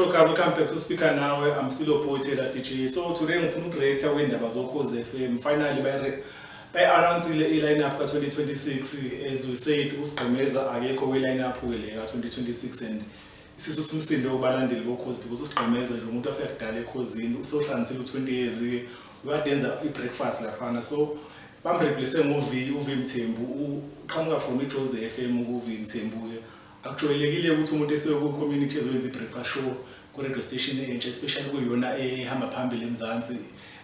Sure guys, welcome back to Speaker Nawe. I'm still your boy Taylor DJ. So today ngifuna ukureacta kwindaba zoKhozi FM. Finally bayi-announce-ile i-lineup ka-2026. As we said, uSigqemeza akekho kwi-lineup le ka-2026 and isisu simsindo kubalandeli boKhozi because uSigqemeza nje umuntu afika kudala eKhozini, usohlanganisile u-20 years ke ukade enza i-breakfast laphana. So bamreplace ngo-V, uV Mthembu uqhamuka from iJozi FM. Ku-V Mthembu ke akujwayelekile ukuthi umuntu esuke ku-community ezoyenza i-breakfast show ku-radio station entsha, especially kuyiyona ehamba phambili eMzansi,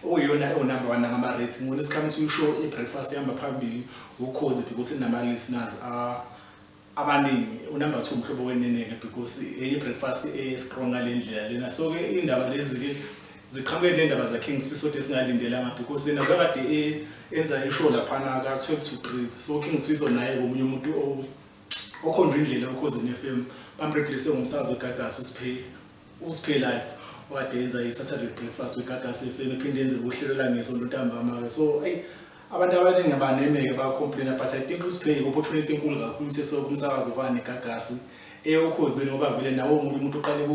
okuyiyona ewu-number one ngama-rating. When it's come to show i-breakfast ehamba phambili uKhozi because inama-listeners abaningi. Unumber two Umhlobo Wenene-ke because enye i-breakfast e-strong ngale ndlela lena. So-ke iy'ndaba lezi-ke ziqhamuke ney'ndaba za-King Sifiso esingalindelanga because yena bekade enza ishow laphana ka-12 to 3. So King Sifiso naye komunye umuntu okhonjwa indlela oKhozini FM, bamreplace ngomsakazi weGagasi uSiphe, uSiphe Live, okade yenza i-Saturday breakfast weGagasi FM, ephinde yenze uhlelo langesonto ntambama-ke. So eyi, abantu abaningi abaneme-ke, bayacomplaina, but I think uSiphe i-opportunity enkulu kakhulu ukuthi esuke kumsakazo ofana neGagasi eyoKhozini, ngoba vele nawo omunye umuntu uqale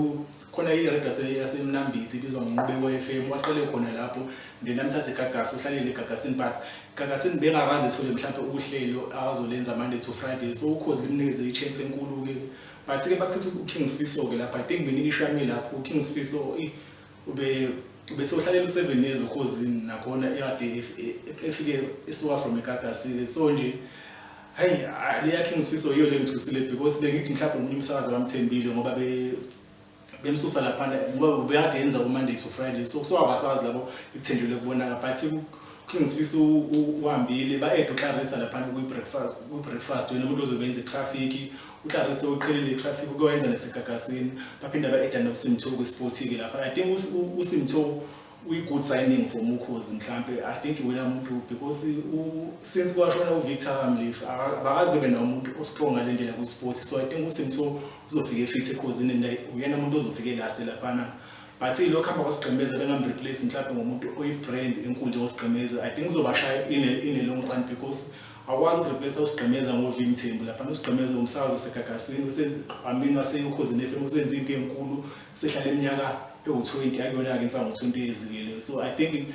khona i-radio yaseMnambithi ibizwa ngoNqubeko FM, waqale khona lapho, then amthathe eGagasi, uhlalele eGagasini, but Gagasini bengakaze ethole mhlawumbe uhlelo akazolenza Monday to Friday. So uKhozi limnikeze i-chance enkulu-ke, but-ke bachitha uKing Sifiso-ke lapha. I think mina i-issue yami lapho, uKing Sifiso ube bese uhlalela u-7 years uKhozini, nakhona ekade efike esuka from eGagasi-ke. So nje hayi, leya King Sifiso yiyo le ngithusile because bengithi mhlawumbe omunye umsakazi abamthembile ngoba bemsusa laphana, ngoba ubekade yenza u-Monday to Friday, so kusuka abasazi labo ekuthenjelwe kubonaka. But King Sifiso uhambile, ba-add uClarissa laphana kwi-breakfast, wena umuntu ozobe enza i-traffic. UClarissa uqhelile i-traffic, uke wayenza naseGagasini. Baphinda ba-adda noSimtho kwi-sport-ke lapha. I think uSimtho uyi-good signing for Mukhozi mhlampe. I think wena muntu because since kwashona uVictor Mlefi, abakazi bebe nomuntu ostrong ngale ndlela kwi-sport. So I think uSimtho uzofika efit eKhozini and uyena umuntu ozofika elast laphana. But lokhu hamba kwaSigqemeza bengamreplace mhlawumbe ngomuntu oyi-brand enkulu njengoSigqemeza, I think uzobashaya in a long run because awukwazi ukureplace uSigqemeza ngo-V Mthembu laphana. USigqemeza umsakazo waseGagasini, I mean waseKhozini FM, usenze into enkulu, sehlala iminyaka ewu-20 akuyona-ke insango, 20 years ke leyo. So I think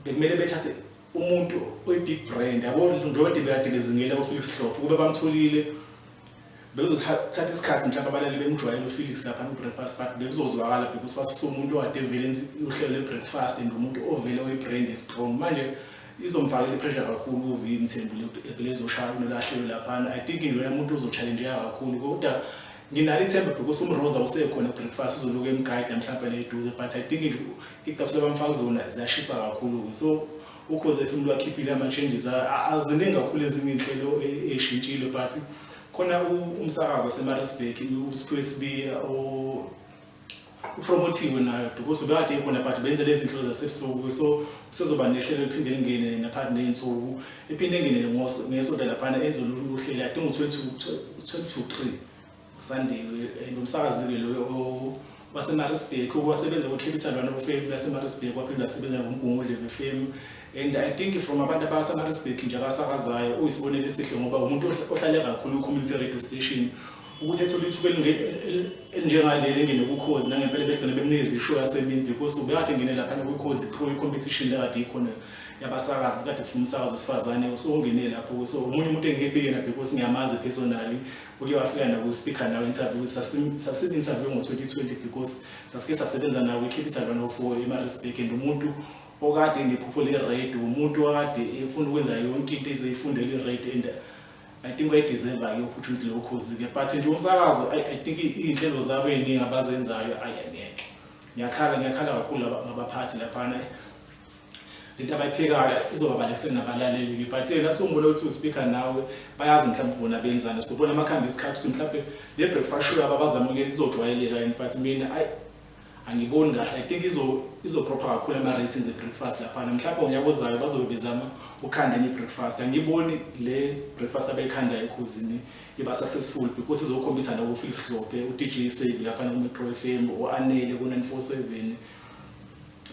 bekumele bethathe umuntu oyi-big brand yabo, njengoba bekade bezingela uFelix Hlophe. Kube bamtholile, bekuzothatha isikhathi mhlawumbe abalaleli bemjwayele uFelix lapha ku-breakfast, but bekuzozwakala because wasusa umuntu okade evele enza uhlelo lwe-breakfast and umuntu ovele oyi-brand e-strong. Manje izomfakela i-pressure kakhulu uV Mthembu evele ezoshaya kulolu hlelo laphana. I think lona muntu uzo-challenge-eka kakhulu, kodwa nginalo ithemba because uMroza usekhona ku-breakfast, uzoloku emguide mhlawumbe leduze. But I think nje icasulo abamfaka kuzona ziyashisa kakhulu-ke. So uKhozi FM lwakhiphile ama-changes, aziningi kakhulu ezinye iy'nhlelo ey'shintshile, but khona umsakazo waseMaritzburg uSiphiwe Sibiya upromothiwe nayo because ubekade ekhona, but benze lezi zinhlelo zasebusuku. So kusezoba nehlelo eliphinde lingene naphakathi ney'nsuku, iphinde ingene ngesonto laphana, enze olunye uhlelo, I think u-12 to 3 Sunday. And umsakazi-ke loyo waseMaritzburg wasebenza kwi-Capital One FM yaseMaritzburg, waphinde wasebenza ngoMgungundlovu FM, and I think from abantu abaseMaritzburg nje abasakazayo uyisibonelo esihle, ngoba umuntu ohlale kakhulu ku-community radio station. Ukuthi ethole ithuba elinjengaleli engene kuKhozi, nangempela begcine bemnikeza ishow yasemini because ubekade engene laphana kwiKhozi Pro, i-competition lekade ikhona yabasakazi, kade kufuna umsakazo wesifazane, so ungene lapho. So omunye umuntu engihappy yena because ngiyamazi personally, uke wafika naku-Speaker Nawe interview, sasim-interview ngo-2020 because sasike sasebenza nawo kwi-Capital 104 eMaritzburg, and umuntu okade enephupho le-radio, umuntu okade efuna ukwenza yonke into ezeyifundela i-radio, and I think wayideserva-ke i-opportunity leyo Khozi-ke. But nje umsakazo, I think iy'nhlelo zabo ey'ningi abazenzayo, ayi, angeke, ngiyakhala, ngiyakhala kakhulu ngabaphathi laphana. Lento abayiphekayo izobabalekisela nabalaleli-ke, but yena kuthi ungibona ukuthi uSpeaker Nawe bayazi mhlawumbe bona benzani. So bona amakhambi isikhathi ukuthi mhlawumbe le breakfast show yabo abazama ukuyenza izojwayeleka yini, but mina ayi, angiboni kahle. I think izodropha kakhulu ama-ratings e-breakfast laphana. Mhlawumbe ngonyaka ozayo bazobe bezama ukukhanda enye i-breakfast. Angiboni le breakfast abayikhandayo eKhozini iba successful because izokhombisa nabo-Felix Hlophe, u-DJ Save laphana ku-Metro FM, u-Anele ku-947,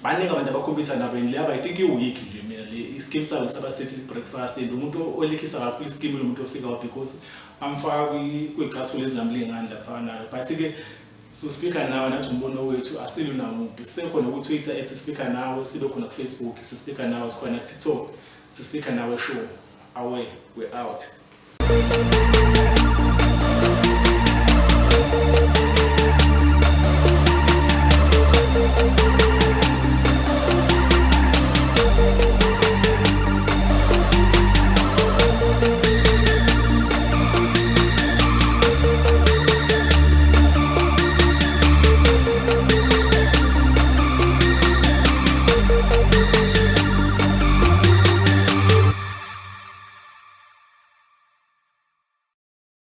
baningi abantu abakhombisa nabo. And laba, I think i-weak nje mina le ischeme sabo sabasethi breakfast, and umuntu olikhisa kakhulu ischeme lo muntu ofikayo because bamfaka kwiy'cathulo ezingamlingani laphana. But-ke So Speaker Nawe nathi umbono wethu asilwi namuntu. Sisekhona ku-Twitter @SpeakerNawe, sibe khona ku-Facebook siSpeaker Nawe, sikhona ku-TikTok siSpeaker Nawe Show. Away, we out.